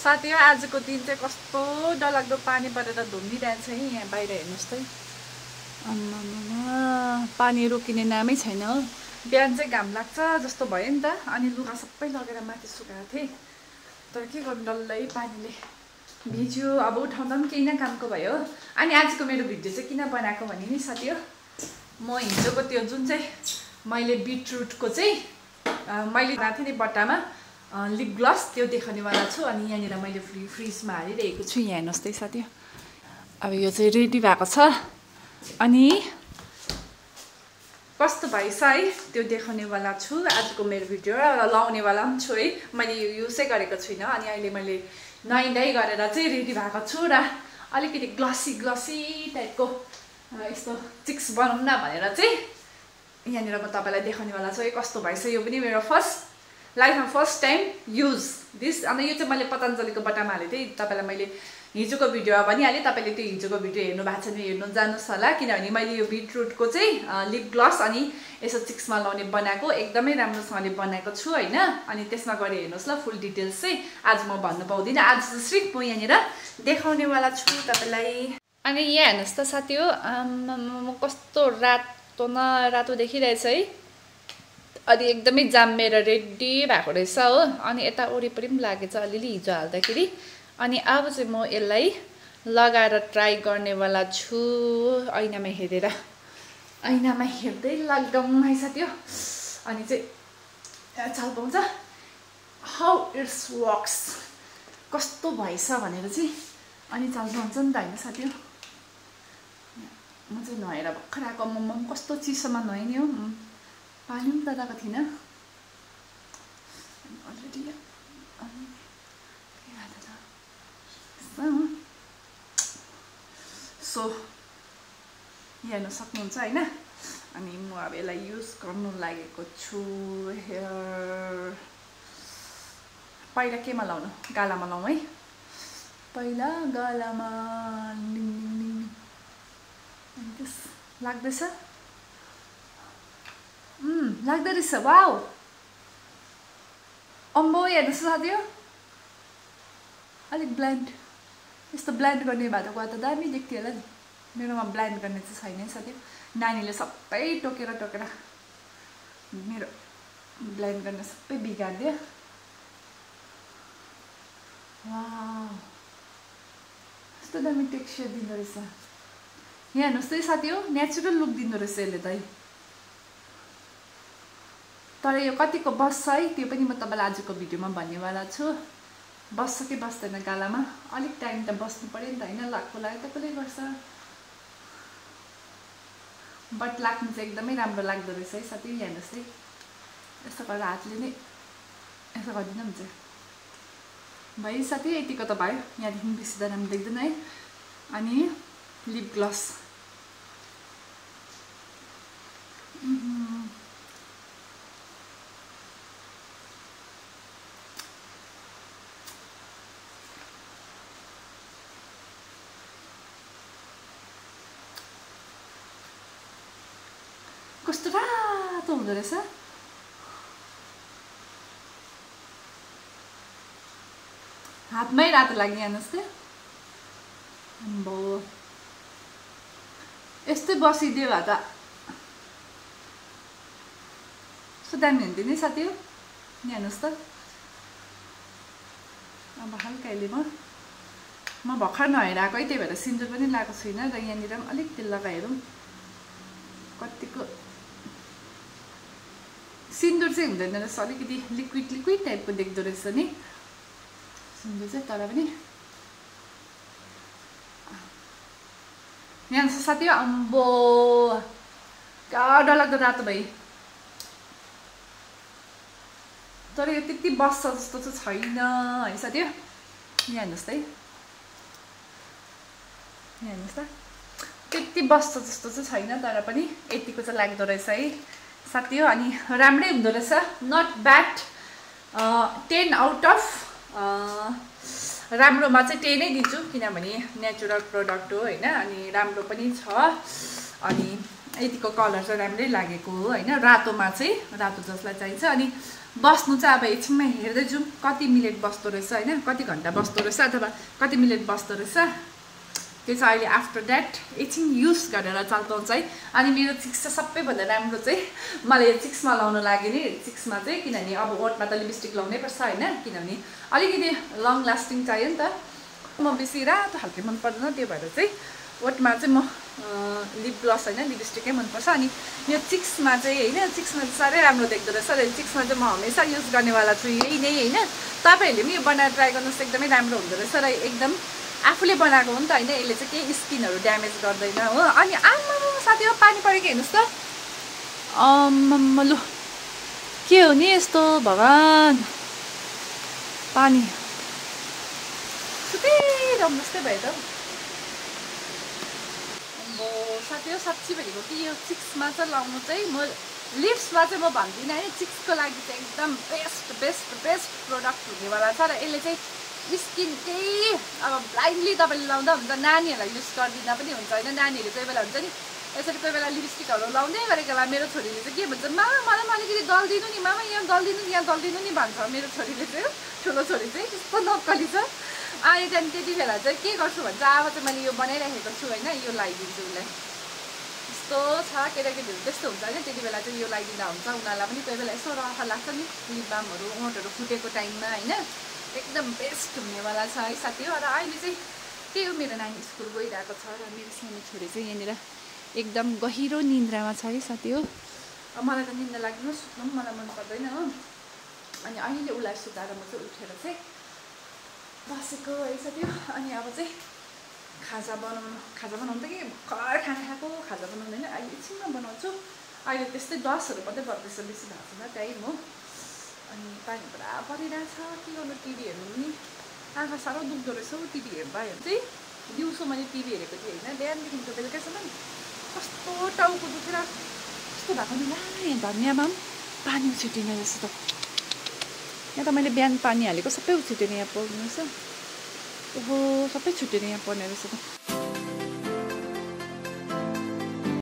साथीहरु आजको दिन चाहिँ कस्तो डरलाग्दो पानी परेर धुम्मिरहेछ है यहाँ बाहिर हेर्नुस् त आम्मामा पानी रोकिने नामै छैन हो बिहान चाहिँ घाम लाग्छ जस्तो भयो नि त अनि लुगा सबै लगेर माथि सुकाएको थिए तर के गर्नु डल्लै पानीले भिज्यो अब उठाउँदा पनि केही न कामको भयो अनि आजको मेरो भिडियो चाहिँ किन बनाएको भने नि साथीहरु म हिजोको त्यो जुन चाहिँ मैले बिटरुटको चाहिँ मैले राथे नि बट्टामा लिप ग्लस त्यो देखाउनेवाला छु अनि यहाँनिर मैले फ्रिजमा हालिरहेको छु यहाँ हेर्नुहोस् त साथी अब यो चाहिँ रेडी भएको छ अनि कस्तो भएछ है त्यो देखाउनेवाला छु आजको मेरो भिडियो र लाउनेवाला पनि छु है मैले यो युजै गरेको छुइनँ अनि अहिले मैले नुहाइधुवाइ गरेर चाहिँ रेडी भएको छु र अलिकति ग्लसी टाइपको यस्तो चिक्स बनाउँ न भनेर चाहिँ यहाँनिर म तपाईँलाई देखाउनेवाला छु है कस्तो भएछ यो पनि मेरो लाइफमा फर्स्ट टाइम युज दिस अनि यो चाहिँ मैले पतञ्जलीको बट्टामा हालेको थिएँ तपाईँलाई मैले हिजोको भिडियोमा भनिहालेँ तपाईँले त्यो हिजोको भिडियो हेर्नु भएको छ भने हेर्नु जानुहोस् होला किनभने मैले यो बिटरुटको चाहिँ लिप ग्लस अनि यसो चिक्समा लाउने बनाएको एकदमै राम्रोसँगले बनाएको छु होइन अनि त्यसमा गएर हेर्नुहोस् ल फुल डिटेल्स चाहिँ आज म भन्नु पाउँदिनँ आज चाहिँ सिर्फ म यहाँनिर देखाउनेवाला छु तपाईँलाई अनि यहाँ हेर्नुहोस् त साथी हो कस्तो रातो न रातो देखिरहेछ है अनि एकदमै जाम्मेर रेडी भएको रहेछ हो अनि यता वरिपरि पनि लागेछ अलिअलि हिजो हाल्दाखेरि अनि अब चाहिँ म यसलाई लगाएर ट्राई गर्नेवाला छु ऐनामा हेरेर ऐनामा हेर्दै लकडाउन है साथी हो अनि चाहिँ चाल पाउँछ हाउ इट्स वर्क्स कस्तो भएछ भनेर चाहिँ अनि चाल पाउँछ नि त होइन साथी हो म चाहिँ नुहाएर भर्खर आएको मम्मा कस्तो चिसोमा नुहाएँ नि हो पानी पनि त लगाएको थिइनँ अलरेडी सो हेर्न सक्नुहुन्छ होइन अनि म अब यसलाई युज गर्नु लागेको छु हेयर पहिला केमा लाउनु गालामा लाउँ है पहिला गालामा लाग्दैछ लाग्दो रहेछ वाउ अम्बो हेर्नुहोस् साथी हो अलिक ब्लाइन्ड यस्तो ब्लाइन्ड गर्ने भएको त दामी देख्थ्यो होला नि मेरोमा ब्लाइन्ड गर्ने चाहिँ छैन है साथी नानीले सबै टोकेर मेरो ब्लाइन्ड गर्ने सबै बिगारिदियो वाउ यस्तो दामी टेक्सचर दिँदो रहेछ यहाँ हेर्नुहोस् त साथी हो नेचुरल लुक दिँदो रहेछ यसले त है तर यो कतिको बस्छ है त्यो पनि म तपाईँलाई आजको भिडियोमा भन्नेवाला छु बस्छ कि बस्दैन गालामा अलिक टाइम त बस्नु पर्यो नि त होइन लाग्को लागि त कसले गर्छ बट लाग्नु चाहिँ एकदमै राम्रो लाग्दो रहेछ है साथी हेर्नुहोस् है यस्तो गरेर हातले नै यसो गरिदिनु हुन्छ भयो साथी यतिको त भयो यहाँदेखि बेसी त राम्रो देख्दैन है अनि लिप ग्लस कस्तो रातो हुँदो रहेछ हातमै रातो लाग्ने हेर्नुहोस् त अम्बो यस्तै बसिदियो भए त कस्तो दामी हुन्थ्यो नि साथी हो हेर्नुहोस् त अब हल्काले म भर्खर नुहाएर आएको है त्यही भएर सिन्दुर पनि लगाएको छुइनँ र यहाँनिर पनि अलिक तेल लगाएर कतिको सिन्दुर चाहिँ हुँदैन रहेछ अलिकति लिक्विड टाइपको देख्दो रहेछ नि सिन्दुर चाहिँ तर पनि यहाँ साथी अम्बो डरलाग्दो रातो भयो तर यो त्यति बस्छ जस्तो चाहिँ छैन है साथी यहाँ हेर्नुहोस् त है यहाँ हेर्नुहोस् त त्यति बस्छ जस्तो चाहिँ छैन तर पनि यतिको चाहिँ लाग्दो रहेछ है साथी हो अनि राम्रै हुँदो रहेछ नट ब्याड 10 आउट अफ राम्रोमा चाहिँ 10 नै दिन्छु किनभने नेचुरल प्रोडक्ट हो होइन अनि राम्रो पनि छ अनि यतिको कलर चाहिँ राम्रै लागेको हो होइन रातोमा चाहिँ रातो जसलाई चाहिन्छ अनि बस्नु चाहिँ अब एकछिनमा हेर्दै जाउँ कति मिनट बस्दो रहेछ होइन कति घन्टा बस्दो रहेछ अथवा कति मिनट बस्दो रहेछ त्यो चाहिँ अहिले आफ्टर द्याट एकछिन युज गरेर चल्पाउँछ है अनि मेरो चिक्स चाहिँ सबैभन्दा राम्रो चाहिँ मलाई यो चिक्समा लाउनु लाग्यो नि चिक्समा चाहिँ किनभने अब ओठमा त लिपस्टिक लाउनै पर्छ होइन किनभने अलिकति लङ लास्टिङ चाहियो नि त म बेसी रातो खालको मन पर्दैन त्यो भएर चाहिँ ओठमा चाहिँ म लिप ग्लस होइन लिपस्टिकै मनपर्छ अनि यो चिक्समा चाहिँ होइन चिक्समा चाहिँ साह्रै राम्रो देख्दो रहेछ र चिक्समा चाहिँ म हमेसा युज गर्नेवाला छु यही नै होइन तपाईँहरूले पनि यो बनाएर ट्राई गर्नुहोस् एकदमै राम्रो हुँदो रहेछ र एकदम आफूले बनाएको हो नि त होइन यसले चाहिँ केही स्किनहरू ड्यामेज गर्दैन हो अनि आम्मामा साथी हो पानी परेको हेर्नुहोस् त लु के हो नि यस्तो भगवान् पानी सुतिरहनु जस्तै भयो त साथी हो साँच्ची भनेको कि यो चिक्समा चाहिँ लाउनु चाहिँ म लिप्समा चाहिँ म भन्दिनँ है चिक्सको लागि चाहिँ एकदम बेस्ट प्रोडक्ट हुनेवाला छ र यसले चाहिँ स्किन केही अब ब्लाइन्डली तपाईँले लाउँदा हुन्छ नानीहरूलाई युज गरिदिँदा पनि हुन्छ होइन नानीहरू कोही बेला हुन्छ नि यसरी कोही बेला लिपस्टिकहरू लाउँदै गरेको बेला मेरो छोरीले चाहिँ के भन्छ मामा मलाई पनि अलिकति दलिदिनु नि मामा यहाँ दलिदिनु नि भन्छ मेरो छोरीले चाहिँ ठुलो छोरी चाहिँ त्यस्तो नक्कली छ अनि त्यहाँदेखि त्यति बेला चाहिँ के गर्छु भन्छ अब चाहिँ मैले यो बनाइराखेको छु होइन यो लगाइदिन्छु उसलाई यस्तो छ केटाकेटीहरू त्यस्तो हुन्छ होइन त्यति बेला चाहिँ यो लगाइदिँदा हुन्छ उनीहरूलाई पनि कोही बेला यसो रफ लाग्छ नि लिप बामहरू ओठहरू फुटेको टाइममा होइन एकदम बेस्ट हुनेवाला छ है साथी हो र अहिले चाहिँ त्यही हो मेरो नानी स्कुल गइरहेको छ र मेरो सानो छोरी चाहिँ यहाँनिर एकदम गहिरो निन्द्रामा छ है साथी हो मलाई त निन्द्रा लाग्नु सुत्नु पनि मलाई मन पर्दैन हो अनि अहिले उसलाई सुताएर म चाहिँ उठेर चाहिँ बसेको है साथी हो अनि अब चाहिँ खाजा बनाउनु त कि भर्खर खाना खाएको खाजा बनाउनु होइन अहिले एकछिनमा बनाउँछु अहिले त्यस्तै 10हरू मात्रै बज्दैछ बेसी भएको छैन टाइम हो अनि पानी पुरा परिरहेछ के गर्नु टिभी हेर्नु पनि आँखा साह्रो दुख्दो रहेछ हौ टिभी हेर्दा चाहिँ दिउँसो मैले टिभी हेरेको थिएँ होइन बिहानदेखिको बेलुकैसम्म कस्तो टाउको दुखेर कस्तो भएको नि ला यहाँ धनियाँमा पनि पानी उछिटिने रहेछ त यहाँ त मैले बिहान पानी हालेको सबै उछिटेर यहाँ पर्नु रहेछ ओहो सबै छुटेर यहाँ पर्ने रहेछ त